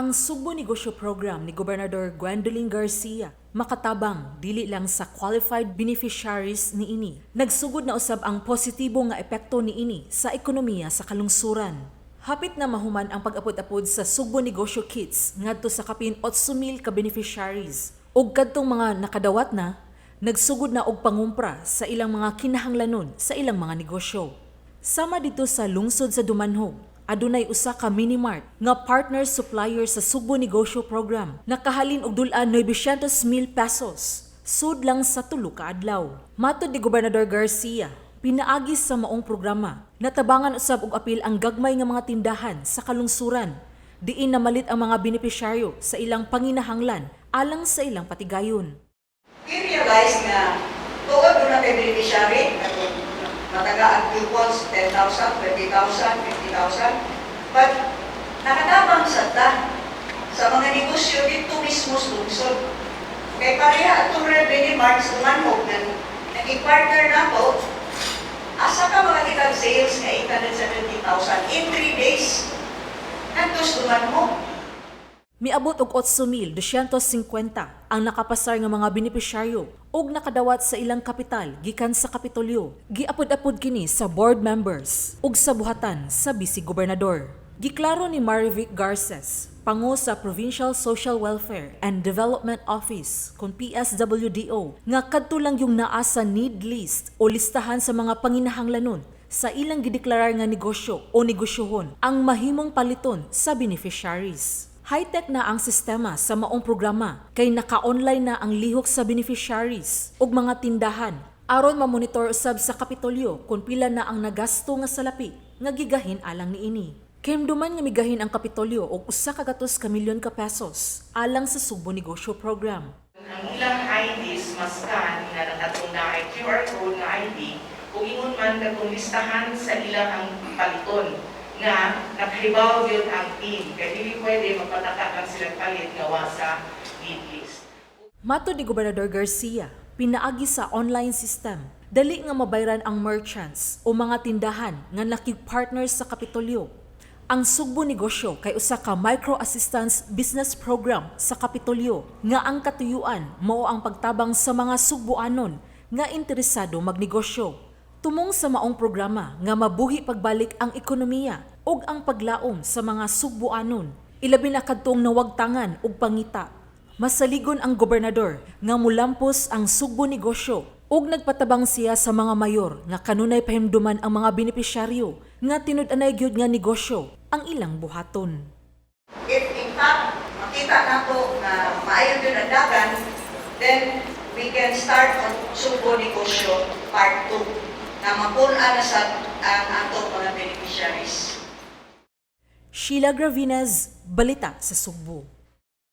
Ang Sugbo Negosyo Program ni Gobernador Gwendolyn Garcia makatabang dili lang sa qualified beneficiaries niini. Nagsugod na usab ang positibo nga epekto niini sa ekonomiya sa kalungsuran. Hapit na mahuman ang pag-apod-apod sa Sugbo Negosyo Kits ngadto sa kapin 8,000 ka beneficiaries. Ug kadtong mga nakadawat na, nagsugod na og pangumpra sa ilang mga kinahanglanon sa ilang mga negosyo. Sama didto sa lungsod sa Dumanjug, adunay usa ka minimart nga partner supplier sa Sugbo Negosyo Program, nakahalin og dul-an 900,000 pesos sud lang sa 3 ka adlaw. Matod ni Gobernador Garcia, pinaagi sa maong programa, natabangan usab og apil ang gagmay nga mga tindahan sa kalungsuran diin namalit ang mga benepisyaryo sa ilang panginahanglan alang sa ilang patigayon. We realize nga tuod na kay beneficiary katong mataga ang coupons 10,000, 20,000, 50,000, but nakatabang sa ta sa mga negosyo didto mismo sa lungsod. Kay pareha atong Revenue Mart sa Dumanjug nga naging partner nato, asa ka makakita sales nga 870,000 in 3 days ngadto sa Dumanjug? Miabot og 8,250 ang nakapasar nga mga benepisyaryo ug nakadawat sa ilang kapital gikan sa Kapitolyo. Giapod-apod kini sa board members ug sa buhatan sa Vice Gobernador. Giklaro ni Marivic Garces, pango sa Provincial Social Welfare and Development Office kon PSWDO, nga kadto lang yung naa sa need list o listahan sa mga panginahanglanon sa ilang gideklarar nga negosyo o negosyohon ang mahimong paliton sa beneficiaries. High-tech na ang sistema sa maong programa kay naka-online na ang lihok sa beneficiaries ug mga tindahan aron mamonitor usab sa Kapitolyo kung pila na ang nagasto nga salapi nga gigahin alang niini. Kahinumduman nga migahin ang Kapitolyo og 100 ka milyon ka pesos alang sa Sugbo Negosyo Program. Ang ilang IDs maskan nga nakatong na ay QR code nga ID ug ingon man katong listahan sa ilang ang paliton nga nakahibaw gyud ang team kay dili pwede magpataka lang sila palit nga wa sa need list. Matod ni Gobernador Garcia, pinaagi sa online system, dali nga mabayran ang merchants o mga tindahan nga nakig-partner sa Kapitolyo. Ang Sugbo Negosyo kay usa ka micro assistance business program sa Kapitolyo nga ang katuyuan mao ang pagtabang sa mga Sugboanon nga interesado magnegosyo. Tumong sa maong programa nga mabuhi pagbalik ang ekonomiya ug ang paglaom sa mga Sugboanon, ilabi na kadtong nawagtangan og pangita. Masaligon ang gobernador nga mulampos ang Sugbo Negosyo ug nagpatabang siya sa mga mayor nga kanunay pahimduman ang mga benepisyaryo nga tinud-anay gyud nga negosyo ang ilang buhaton. If in fact makita nato na maayo gyud ang dagan, then we can start on Sugbo Negosyo Part 2 na mapun-an na sa ang atong mga beneficiaries. Sheila Gravines, Balita sa Sugbo.